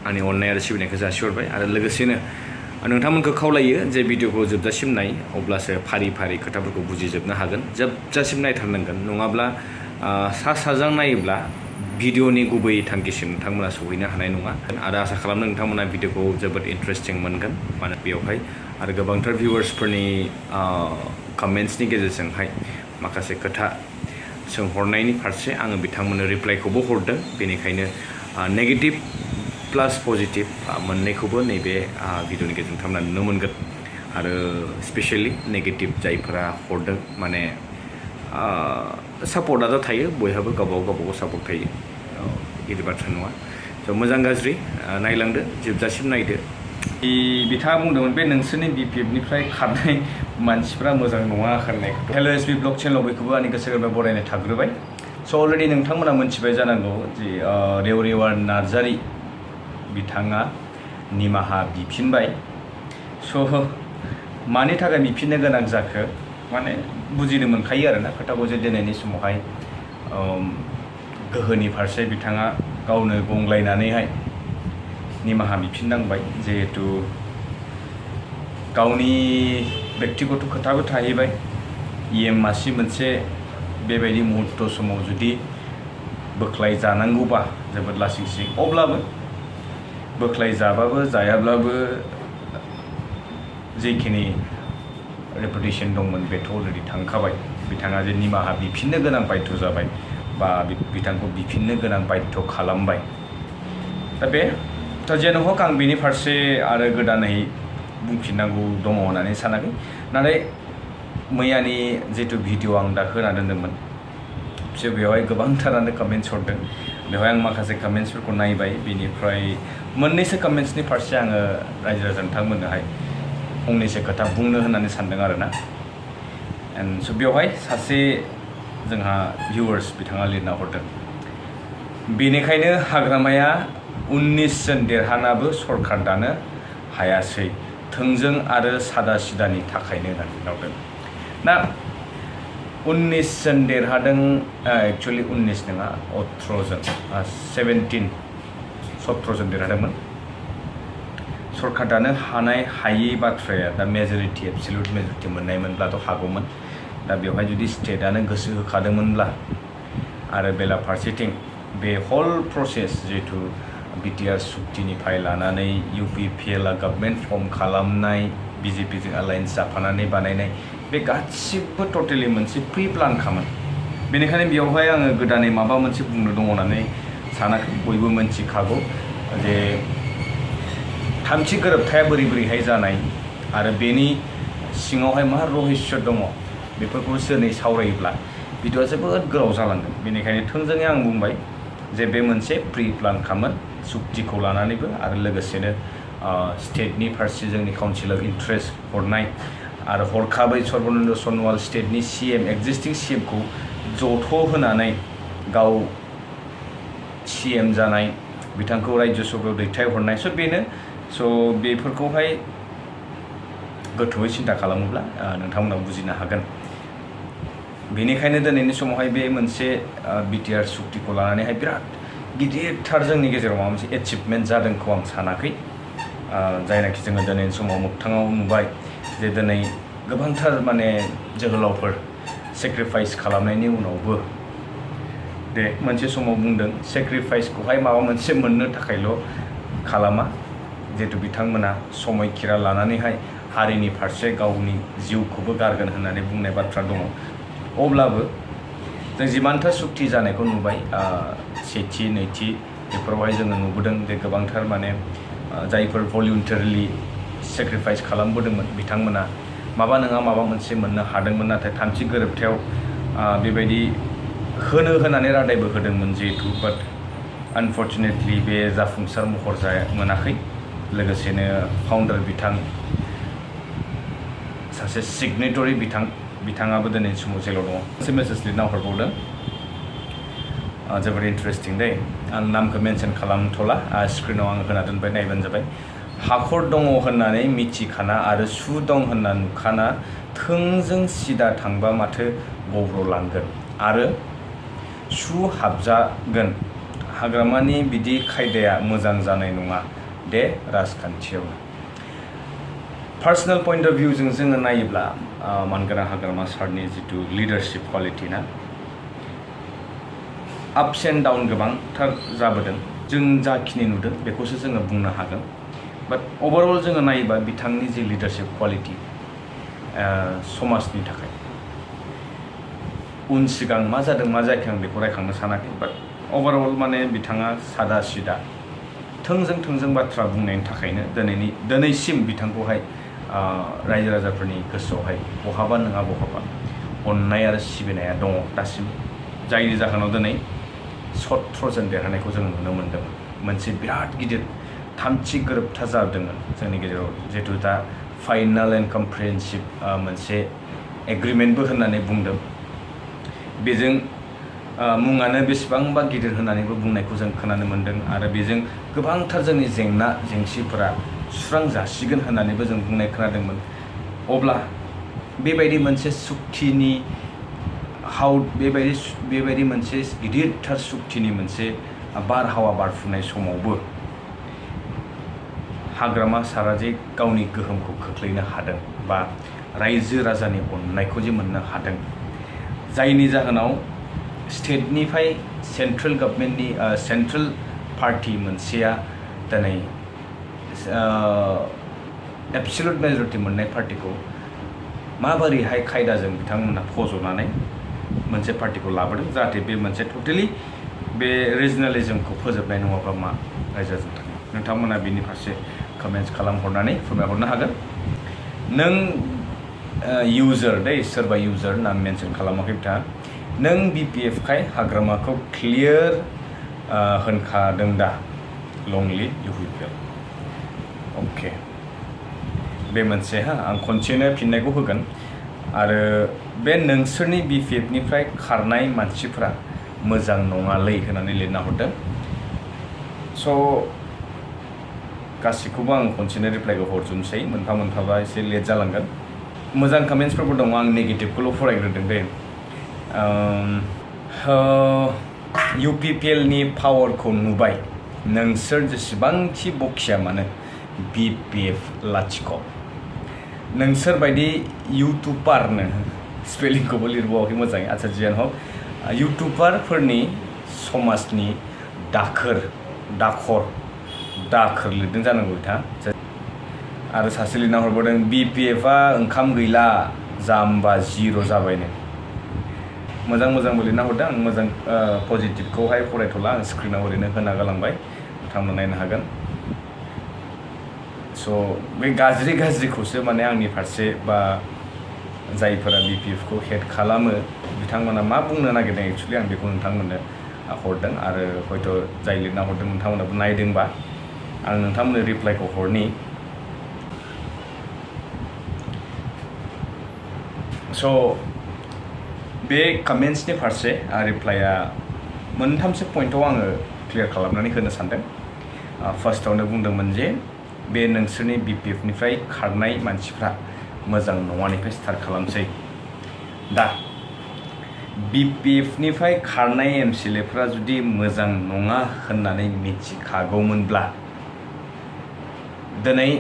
आंनि अननाय आरो सिबिनायखौ जासिहरबाय आरो लोगोसेनो नोंथांमोनखौ खावलायो जे भिडिअखौ जोबजासिम नाय अब्लासो फारि फारि खोथाफोरखौ बुजिजोबनो हागोन जोबजासिम नायथारनांगोन नङाब्ला सा साज्रां नायोब्ला भिडिअनि गुबै थांखिसिम नोंथांमोना सौहैनो हानाय नङा आरो आसा खालामो नोंथांमोना भिडिअखौ जोबोद इन्टारेस्टिं मोनगोन मानो बेवहाय आरो गोबांथार भिउवार्सफोरनि कमेन्ट्सनि गेजेरजोंहाय माखासे खोथा सोंहरनायनि फारसे आङो बिथांमोननो रिप्लाइखौबो हरदों बेनिखायनो नेगेटिभ प्लास पजिटिभ मोननैखौबो नैबे भिडिअनि गेजेरजों नोंथांमोना नुनो मोनगोन आरो स्पेसियेलि नेगेटिभ जायफोरा हरदों माने सापर्टआथ' थायो बयहाबो गावबागाव सापर्ट थायो गिदिर बाथ्रा नङा स' मोजां गाज्रि नायलांदो जोबजासिम नायदो बिथाङा बुंदोंमोन बे नोंसोरनि BPFनिफ्राय खारनाय मानसिफ्रा मोजां नङा खारनायखौ हेल' SB ब्लग चेनेलाव बयखौबो आंनि गोसो गोरबोनिफ्राय बरायनाय थाग्रोबाय स' अलरेडि नोंथांमोना मोनथिबाय जानांगौ जे रेवरेवार नार्जारि बिथाङा निमाहा बिफिनबाय स' मानि थाखाय बिफिननो गोनां जाखो माने बुजिनो मोनखायो आरोना खोथाखौ जे दिनैनि समावहाय गोहोनि फारसे बिथाङा गावनो गंग्लायनानैहाय निमाहा बिफिननांबाय जिहेतु गावनि बेक्तिगत खोथाबो थाहैबाय मासि मोनसे बेबायदि मुहुर्त समाव जुदि बोख्लाय जानांगौबा जोबोद लासिंसिं अब्लाबो बोख्लाय जाबाबो जायाब्लाबो जेखिनि रेपुटेसन दंमोन बेथ' अलरेडि थांखाबाय बिथाङा जे निमाहा बिफिननो गोनां बाध्य जाबाय बा बिथांखौ बिफिननो गोनां बाध्य खालामबाय दा बे जेन' हक आं बिनि फारसे आरो गोदानै बुंफिननांगौ दङ होननानै सानाखै नाथाय मैयानि जितु भिडिअ आं दा होना दोन्दोंमोन बेवहाय गोबांथारानो कमेन्ट्स हरदों बेवहाय आं माखासे कमेन्ट्सफोरखौ नायबाय बेनिफ्राय मोननैसो कमेन्ट्सनि फारसे आङो रायजो राजा नोंथांमोननोहाय फंनैसो खोथा बुंनो होननानै सानदों आरोना एन्ड स' बेवहाय सासे जोंहा भिउवार्स बिथाङा लिरना हरदों बेनिखायनो हाग्रामाया 19 जन देरहानाबो सरखार दानो हायासै थोंजों आरो सादा सिदानि थाखायनो होननानै बुंदों दा 19 जन देरहादों एक्चुअलि 19 नङा 18 जन 17 जन देरहादोंमोन सरखार दानो हायै बाथ्राया दा मेजरिटि एबसलिउट मेजरिटि मोननायमोनब्लाथ' हागौमोन दा बेवहाय जुदि स्टेटआनो गोसो होखादोंमोनब्ला आरो बेलाफारसेथिं बे हल प्रसेस जिहेतु BTR सुक्तिनिफ्राय लानानै UPPL गभर्नमेन्ट फर्म खालामनाय BJPजों एलायन्स जाफानानै बानायनाय बे गासिबो टटेलि मोनसे प्रि प्लान खामोन बेनिखायनो बेवहाय आङो गोदानै माबा मोनसे बुंनो दङ होननानै सानाखै बयबो मोनथिखागौ जे थामथि गोरोबथाया बोरैहाय जानाय आरो बेनि सिङावहाय मा रहस्य दङ बेफोरखौ सोरनै सावरायोब्ला भिडिअआ जोबोद गोलाव जालांगोन बेनिखायनो थोंजोङै आं बुंबाय जे बे मोनसे प्रि प्लान खामोन सुक्तिखौ लानानैबो आरो लोगोसेनो स्टेटनि फारसे जोंनि काउन्सिल अफ इन्ट्रेस्ट हरनाय आरो हरखाबै सर्बानन्द सन'वाल स्टेटनि CM एक्जिस्टिं CMखौ जथ' होनानै गाव CM जानाय बिथांखौ रायजो सभायाव दैथायहरनाय स' बेनो स' बेफोरखौहाय गोथौयै सिन्था खालामोब्ला नोंथांमोना बुजिनो हागोन बेनिखायनो दिनैनि समावहाय बे मोनसे BTR सुक्तिखौ लानानैहाय बिराद गिदिरथार जोंनि गेजेराव माबा मोनसे एचिभमेन्ट जादोंखौ आं सानाखै जायनाखि जोङो दिनैनि समाव मोगथाङाव नुबाय जे दिनै गोबांथार माने जोहोलावफोर सेक्रिफाइस खालामनायनि उनावबो दे मोनसे समाव बुंदों सेक्रिफाइसखौहाय माबा मोनसे मोननो थाखायल' खालामा जिहेतु बिथांमोना समायखिरा लानानैहाय हारिनि फारसे गावनि जिउखौबो गारगोन होननानै बुंनाय बाथ्रा दङ अब्लाबो जों जिमानथा सुक्ति जानायखौ नुबाय सेथि नैथि बेफोरावहाय जोङो नुबोदों जे गोबांथार माने जायफोर भलिउन्टारिलि सेक्रिफाइस खालामबोदोंमोन बिथांमोना माबा नङा माबा मोनसे मोननो हादोंमोन नाथाय थामथि गोरोबथायाव बेबायदि होनानै रादायबो होदोंमोन जिहेतु बाट आनफर्चुनेटलि बे जाफुंसार महर मोनाखै लोगोसेनो फाउन्डार बिथां सासे सिगनेटरि बिथाङाबो दिनैनि समाव जेलाव दङ मोनसे मेसेज लिरना हरबावदों जोबोद इन्टारेस्टिं दे आं नामखौ मेनसन खालामथ'ला स्क्रिनाव आं होना दोनबाय नायबानो जाबाय हाखर दङ होननानै मिथिखाना आरो सु दं होनना नुखाना थोंजों सिदा थांबा माथो गब्र'लांगोन आरो सु हाबजागोन हाग्रामानि बिदि खायदाया मोजां जानाय नङा दे राजखान्थियाव पार्सनेल पॉइंट ऑफ व्यू जोङो नायोब्ला मानगोनां हाग्रामा सारनि जितु लीडरशिप क्वालिटी ना अप्स एंड डाउन गोबांथार जाबोदों जों जाखिनि नुदों बेखौसो जोङो बुंनो हागोन बाट ओवरऑल जोङो नायोबा बिथांनि जि लीडरशिप क्वालिटी समाजनि थाखाय उन सिगां मा जादों मा जायाखै आं बेखौ रायखांनो सानाखै बाट ओवरऑल माने बिथाङा सादा सिदा थोंजों बाथ्रा बुंनायनि थाखायनो दिनैसिम बिथांखौहाय रायजो राजाफोरनि गोसोआवहाय बहाबा नङा बहाबा अननाय आरो सिबिनाया दङ दासिम जायनि जाहोनाव दिनै 17 देरहानायखौ जों नुनो मोन्दों मोनसे बिराद गिदिर थामथि गोरोबथा जादोंमोन जोंनि गेजेराव जिहेतु दा फाइनाल एन्ड कम्प्रिहेन्सिभ मोनसे एग्रिमेन्टबो होननानै बुंदों बेजों मुङानो बेसेबांबा गिदिर होननानैबो बुंनायखौ जों खोनानो मोन्दों आरो बेजों गोबांथार जोंनि जेंना जेंसिफोरा सुस्रां जासिगोन होननानैबो जों बुंनाय खोनादोंमोन अब्ला बेबायदि मोनसे सुक्तिनि बेबायदि मोनसे गिदिरथार सुक्तिनि मोनसे बारहावा बारफुनाय समावबो हाग्रामा सारा जे गावनि गोहोमखौ खोख्लैनो हादों बा रायजो राजानि अननायखौ जे मोननो हादों जायनि जाहोनाव स्टेटनिफ्राय सेन्ट्रेल गभर्नमेन्टनि सेन्ट्रेल पार्टी मोनसेया दिनै एबसल्युट मेजरिटी मोननाय पार्टीखौ माबोरैहाय खायदाजों बिथांमोना फज'नानै मोनसे पार्टीखौ लाबोदों जाहाथे बे मोनसे टटेलि बे रिजनेलिज्मखौ फोजोबनाय नङाबा मा रायजोजों थाङो नोंथांमोना बिनि फारसे कमेन्ट्स खालामहरनानै फोरमायहरनो हागोन नों इउजार दै सोरबा इउजार नाम मेनसन खालामाखै बिथाङा नों BPF खाय हाग्रामाखौ क्लियर होनखादों दा लंलि UPPL ओके बे मोनसे आं खनसेनो फिननायखौ होगोन आरो बे नोंसोरनि BPF निफ्राय खारनाय मानसिफोरा मोजां नङालै होननानै लिरना हरदों स' गासिखौबो आं खनसेनो रिप्लाइखौ हरजोबनोसै मोनफा मोनफाबा एसे लेट जालांगोन मोजां कमेन्ट्सफोरबो दङ आं नेगेटिभखौल' फरायग्रोदों दे UPPL नि पावारखौ नुबाय नोंसोर जेसेबांखि बखिया मानो BPF लाथिख' नोंसोर बायदि इउटुबारनो स्पेलिंखौबो लिरबावाखै मोजाङै आच्ছা जियानो हक इउटुबारफोरनि समाजनि दाखोर लिरदों जानांगौ बिथाङा आरो सासे लिरना हरबावदों BPFआ ओंखाम गैला जाम्बा जिर' जाबायनो मोजांबो लिरना हरदों आं मोजां पजिटिभखौहाय फरायथ'ला आं स्क्रिनाव ओरैनो होना गालांबाय नोंथांमोना नायनो हागोन स' बे गाज्रिखौसो माने आंनि फारसे बा जायफोरा BPFखौ हेड खालामो बिथांमोना मा बुंनो नागिरदों एक्चुअलि आं बेखौ नोंथांमोननो हरदों आरो हयथ' जाय लिरना हरदों नोंथांमोनाबो नायदोंबा आं नोंथांमोननो रिप्लाइखौ हरनि स' बे कमेन्ट्सनि फारसे रिप्लाइआ मोनथामसो पइन्टआव आङो क्लियार खालामनानै होनो सानदों फार्स्टआवनो बुंदोंमोन जे बे नोंसोरनि BPF निफ्राय खारनाय मानसिफ्रा मोजां नङानिफ्राय स्टार्ट खालामसै दा BPF निफ्राय खारनाय MCLAफोरा जुदि मोजां नङा होननानै मिथिखागौमोनब्ला दिनै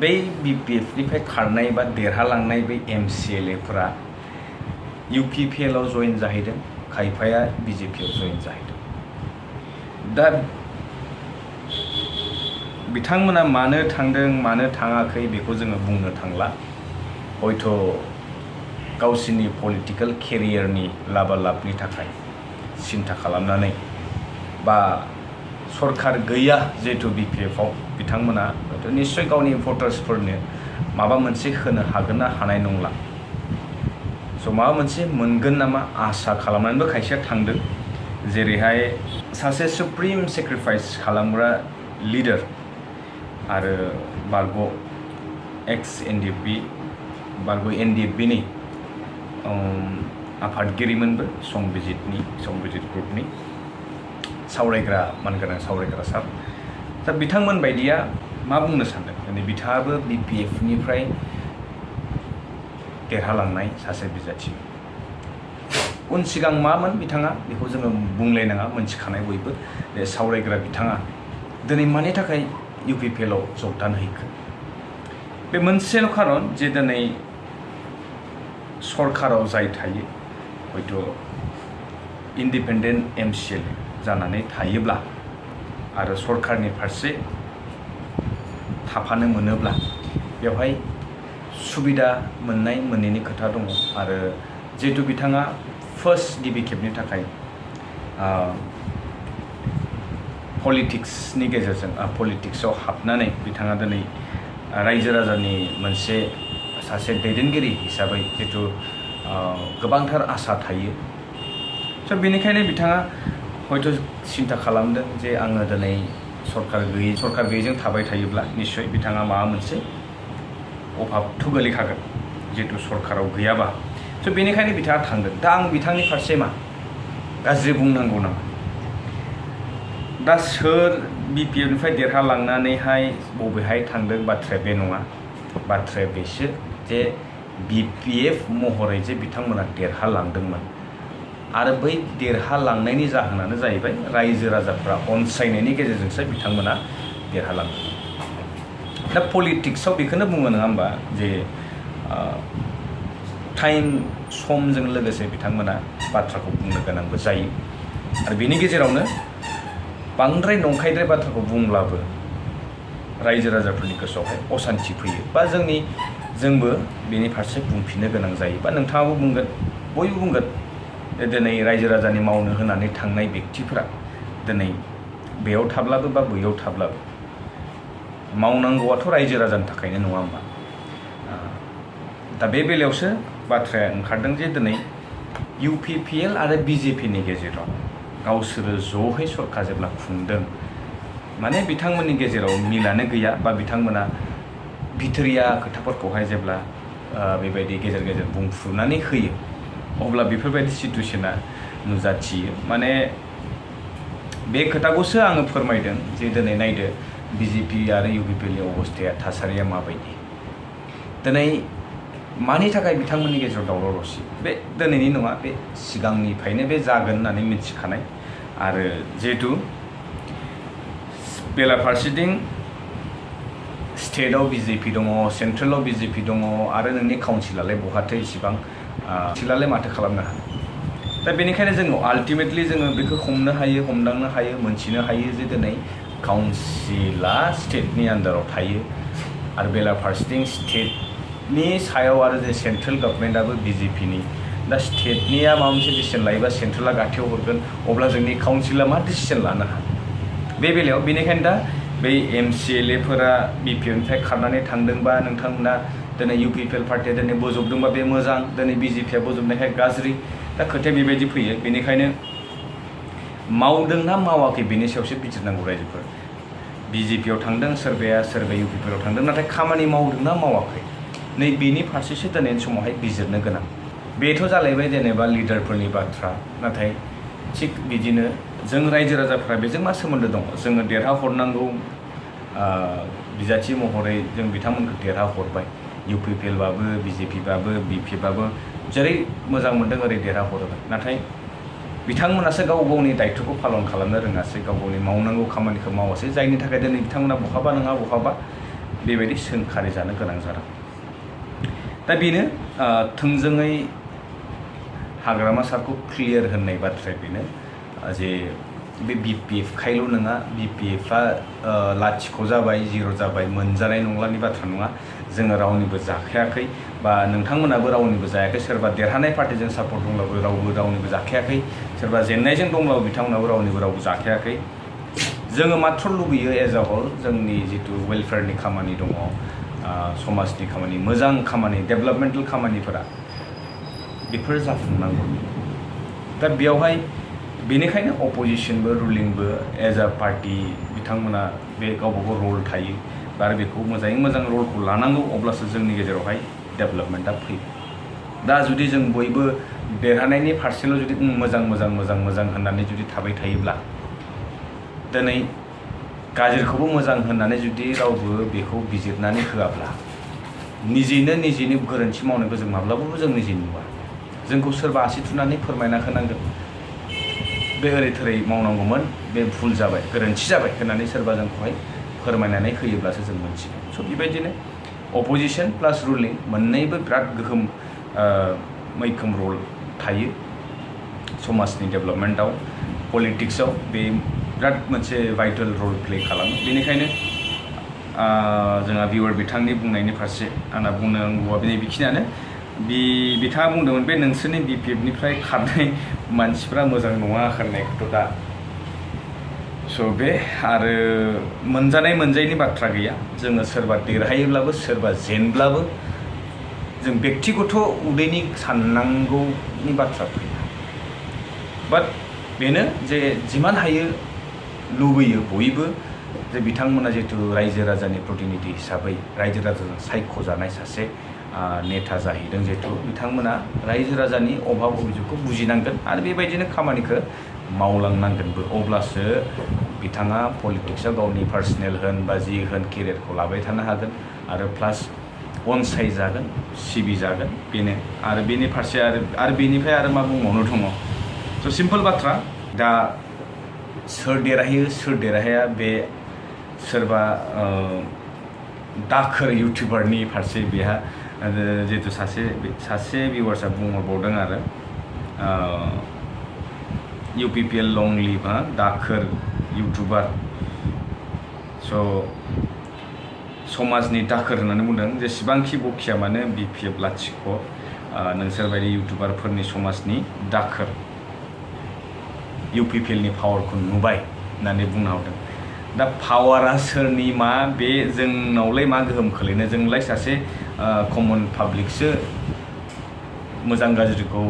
बै BPF निफ्राय खारनाय बा देरहालांनाय बै MCLAफोरा UPPL आव जइन जाहैदों खायफाया BJP आव जइन जाहैदों दा बिथांमोना मानो थांदों मानो थाङाखै बेखौ जोङो बुंनो थांला हयथ' गावसिनि पलिटिकल केरियारनि लाबालाबनि थाखाय सिन्था खालामनानै बा सरकार गैया जिहेतु BPF आव बिथांमोना निश्चय गावनि भटार्सफोरनो माबा मोनसे होनो हागोन ना हानाय नंला स' माबा मोनसे मोनगोन नामा आसा खालामनानैबो खायसेया थांदों जेरैहाय सासे सुप्रिम सेक्रिफाइस खालामग्रा लिडार आरो बारग' NDFB नि आफादगिरिमोनबो संबिजित ग्रुपनि सावरायग्रा मानगोनां सावरायग्रा सार दा बिथांमोन बायदिया मा बुंनो सानदों माने बिथाङाबो BPF निफ्राय देरहालांनाय सासे बिजाथि उन सिगां मामोन बिथाङा बेखौ जोङो बुंलायनाङा मोनथिखानाय बयबो बे सावरायग्रा बिथाङा दिनै मानि थाखाय UPPL आव जगदान हैखो बे मोनसेल' खारन जे दिनै सरकाराव जाय थायो हयथ' इन्डिपेन्डेन्ट MCL जानानै थायोब्ला आरो सरकारनि फारसे थाफानो मोनोब्ला बेवहाय सुबिदा मोननाय मोनैनि खोथा दङ आरो जिहेतु बिथाङा फार्स्ट गिबि खेबनि थाखाय पलिटिक्सनि गेजेरजों पलिटिक्सआव हाबनानै बिथाङा दिनै रायजो राजानि मोनसे सासे दैदेनगिरि हिसाबै जितु गोबांथार आसा थायो स' बेनिखायनो बिथाङा हयथ' सिन्था खालामदों जे आङो दिनै सरकार गैयैजों थाबाय थायोब्ला निश्चय बिथाङा माबा मोनसे अभाबथ' गोलैखागोन जिहेतु सरकाराव गैयाबा स' बेनिखायनो बिथाङा थांदों दा आं बिथांनि फारसे मा गाज्रि बुंनांगौ नामा दा सोर BPF निफ्राय देरहालांनानैहाय बबेहाय थांदों बाथ्राया बे नङा बाथ्राया बेसो जे BPF महरै जे बिथांमोना देरहालांदोंमोन आरो बै देरहालांनायनि जाहोनानो जाहैबाय रायजो राजाफ्रा अनसायनायनि गेजेरजोंसो बिथांमोना देरहालांदों दा पलिटिक्सआव बेखौनो बुङो नङा होमबा जे टाइम समजों लोगोसे बिथांमोना बाथ्राखौ बुंनो गोनांबो जायो आरो बेनि गेजेरावनो बांद्राय नंखायद्राय बाथ्राखौ बुंब्लाबो रायजो राजाफोरनि गोसोआवहाय असान्थि फैयो बा जोंबो बेनि फारसे बुंफिननो गोनां जायो बा नोंथाङाबो बुंगोन बयबो बुंगोन दिनै रायजो राजानि मावनो होनानै थांनाय व्यक्तिफोरा दिनै बेयाव थाब्लाबो बा बैयाव थाब्लाबो मावनांगौआथ' रायजो राजानि थाखायनो नङा होमबा दा बे बेलायावसो बाथ्राया ओंखारदों जे दिनै UPPL आरो BJPनि गेजेराव गावसोरो ज'है सरकार जेब्ला खुंदों माने बिथांमोननि गेजेराव मिलानो गैया बा बिथांमोना भितोरिया खोथाफोरखौहाय जेब्ला बेबायदि गेजेर गेजेर बुंफ्रुनानै होयो अब्ला बेफोरबायदि सिटुएसना नुजाथियो माने बे खोथाखौसो आङो फोरमायदों जे दिनै नायदो BJP आरो UPPL नि अबस्थाया थासारिया माबायदि दिनै मानि थाखाय बिथांमोननि गेजेराव दावराव दावसि बे दिनैनि नङा बे सिगांनिफ्रायनो बे जागोन होननानै मिथिखानाय आरो जिहेतु बेलाफारसेथिं स्टेटआव BJP दङ सेन्ट्रेलाव BJP दङ आरो नोंनि काउन्सिलालाय बहाथो इसिबां सिलालाय माथो खालामनो हानो दा बेनिखायनो जोङो आल्टिमेटलि जोङो बेखौ हमदांनो हायो मोनथिनो हायो जे दिनै काउन्सिला स्टेटनि आन्दाराव थायो आरो बेलाफारसेथिं स्टेटनि सायाव आरो जे सेन्ट्रेल गभर्नमेन्टआबो BJPनि दा स्टेटनिया माबा मोनसे डिसिसन लायोबा सेन्ट्रेला गाथियाव हरगोन अब्ला जोंनि काउन्सिला मा डिसिसन लानो हायो बे बेलायाव बेनिखायनो दा बै MCLAफोरा BPF निफ्राय खारनानै थांदोंबा नोंथांमोना दिनै UPPL पार्टिया दिनै बोजबदोंबा बे मोजां दिनै BJPया बोजबनायखाय गाज्रि दा खोथाया बेबायदि फैयो बेनिखायनो मावदोंना मावाखै बेनि सायावसो बिजिरनांगौ रायजोफोर BJPयाव थांदों सोरबाया UPPLआव थांदों नाथाय खामानि मावदोंना मावाखै नै बेनि फारसेसो दिनैनि समावहाय बिजिरनो गोनां बेथ' जालायबाय जेनेबा लिडारफोरनि बाथ्रा नाथाय थिग बिदिनो जों रायजो राजाफ्रा बेजों मा सोमोन्दो दङ जोङो देरहाहरनांगौ बिजाथि महरै जों बिथांमोनखौ देरहाहरबाय UPPLबाबो BJPबाबो BPFबाबो जेरै मोजां मोनदों ओरै देरहाहरबाय नाथाय बिथांमोनासो गाव गावनि दायित्वखौ पालन खालामनो रोङासै गाव गावनि मावनांगौ खामानिखौ मावासै जायनि थाखाय दिनै बिथांमोना बहाबा नङा बहाबा बेबायदि सोंखारि जानो गोनां जादों दा बेनो थोंजोङै हाग्रामा सारखौ क्लियार होननाय बाथ्राया बेनो जे बे BPF खायल' नङा BPFआ लाथिख' जाबाय जिर' जाबाय मोनजानाय नंलानि बाथ्रा नङा जोङो रावनिबो जाखायाखै बा नोंथांमोनाबो रावनिबो जायाखै सोरबा देरहानाय पार्टिजों सापर्ट दंब्लाबो रावनिबो जाखायाखै सोरबा जेननायजों दंब्लाबो बिथांमोनाबो रावनिबो जाखायाखै जोङो माथ्र' लुबैयो एज अ हल जोंनि जितु वेलफेयारनि खामानि दङ समाजनि खामानि मोजां खामानि डेभेलपमेन्टेल खामानिफोरा बेफोर जाफुंनांगौ दा बेयावहाय बेनिखायनो अपोजिशनबो रुलिंबो एज अ पार्टि बिथांमोना बे गावबागाव रल थायो आरो बेखौ मोजाङै मोजां रलखौ लानांगौ अब्लासो जोंनि गेजेरावहाय डेभेलपमेन्टआ फैयो दा जुदि जों बयबो देरहानायनि फारसेल' जुदि मोजां होननानै जुदि थाबाय थायोब्ला दिनै गाज्रिखौबो मोजां होननानै जुदि रावबो बेखौ बिजिरनानै होआब्ला निजेनो गोरोन्थि मावनायखौ जों माब्लाबाबो जों निजे नुवा जोंखौ सोरबा आसि थुनानै फोरमायना होनांगोन बे ओरै थोरै मावनांगौमोन बे भुल जाबाय गोरोन्थि जाबाय होननानै सोरबा जोंखौहाय फोरमायनानै होयोब्लासो जों मोनथिगोन स' बेबायदिनो अपोजिशन प्लास रुलिं मोननैबो बिराद गोहोम मैखोम रल थायो समाजनि डेभेलपमेन्टआव पलिटिक्सआव बे बिराद मोनसे भाइटेल रल प्ले खालामो बेनिखायनो जोंहा भिउअर बिथांनि बुंनायनि फारसे आंना बुंनांगौआ बेखिनियानो बिथाङा बुंदोंमोन बे नोंसोरनि BPFनिफ्राय खारनाय मानसिफ्रा मोजां नङा होननायखौथ' दा स' बे आरो मोनजानाय मोनजायैनि बाथ्रा गैया जोङो सोरबा देरहायोब्लाबो सोरबा जेनब्लाबो जों बेक्तिगत उदैनि साननांगौनि बाथ्रा फैया बाट बेनो जे जिमान हायो लुबैयो बयबो जे बिथांमोना जिहेतु रायजो राजानि प्रतिनिधि हिसाबै रायजो राजाजों सायख'जानाय सासे नेता जाहैदों जिहेतु बिथांमोना रायजो राजानि अभाब अभियोगखौ बुजिनांगोन आरो बेबायदिनो खामानिखौ मावलांनांगोनबो अब्लासो बिथाङा पलिटिक्सआव गावनि पार्सनेल होन बा जि होन केरियारखौ लाबाय थानो हागोन आरो प्लास अनसायजागोन सिबिजागोन बेनो आरो बेनि फारसे आरो बेनिफ्राय आरो मा बुंबावनो दङ स' सिम्पल बाथ्रा दा सोर देरहायो सोर देरहाया बे सोरबा दाखोर इउटिउबारनि फारसे बेहा जिहेतु सासे भिउवार्सआ बुंहरबावदों आरो UPPL लं लिभ दाखोर इउटिउबार स' समाजनि दाखोर होननानै बुंदों जेसेबांखि बखिया मानो BPF लाथिख' नोंसोरबायदि इउटिउबारफोरनि समाजनि दाखोर UPPLनि पावारखौ नुबाय होननानै बुंना हरदों दा पावारा सोरनि मा बे जोंनावलाय मा गोहोम खोलैनो जोंलाय सासे कमन पाब्लिकसो मोजां गाज्रिखौ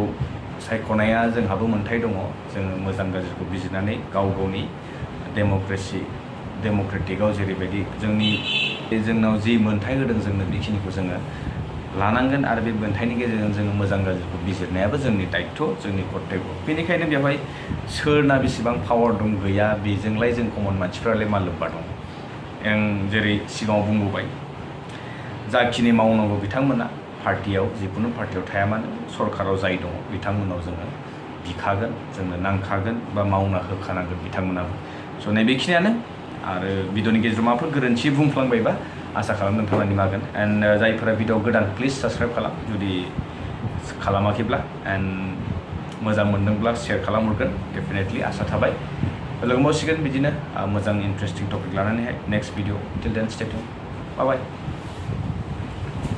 सायख'नाया जोंहाबो मोन्थाय दङ जोङो मोजां गाज्रिखौ बिजिरनानै गावनि डेम'क्रेटिकआव जेरैबायदि जोंनाव जि मोन्थाय होदों जोंनो बेखिनिखौ जोङो लानांगोन आरो बे मोन्थायनि गेजेरजों जोङो मोजां गाज्रिखौ बिजिरनायाबो जोंनि दायित्व जोंनि कर्तब्य बेनिखायनो बेवहाय सोरना बेसेबां पावार दं गैया बेजोंलाय जों कमन मानसिफ्रालाय मा लोब्बा दं आं जेरै सिगाङाव बुंबोबाय जाखिनि मावनांगौ बिथांमोना पार्टियाव जिखुनु पार्टियाव थाया मानो सरकाराव जाय दङ बिथांमोनाव जोङो बिखागोन जोंनो नांखागोन बा मावना होखानांगोन बिथांमोनाबो स' नैबेखिनियानो आरो भिडिअनि गेजेराव माबाफोर गोरोन्थि बुंफ्लांबायबा आसा खालामो नोंथाङा निमागोन एन्ड जायफोरा भिडिअ गोदान प्लिज साबस्क्राइब खालाम जुदि खालामाखैब्ला एन्ड मोजां मोनदोंब्ला शेयार खालामहरगोन डेफिनेटलि आसा थाबाय लोगो मोनसिगोन बिदिनो मोजां इन्टारेस्टिं टपिक लानानैहाय नेक्स्ट भिडिअ टिल देन स्टे टिउन बाय बाय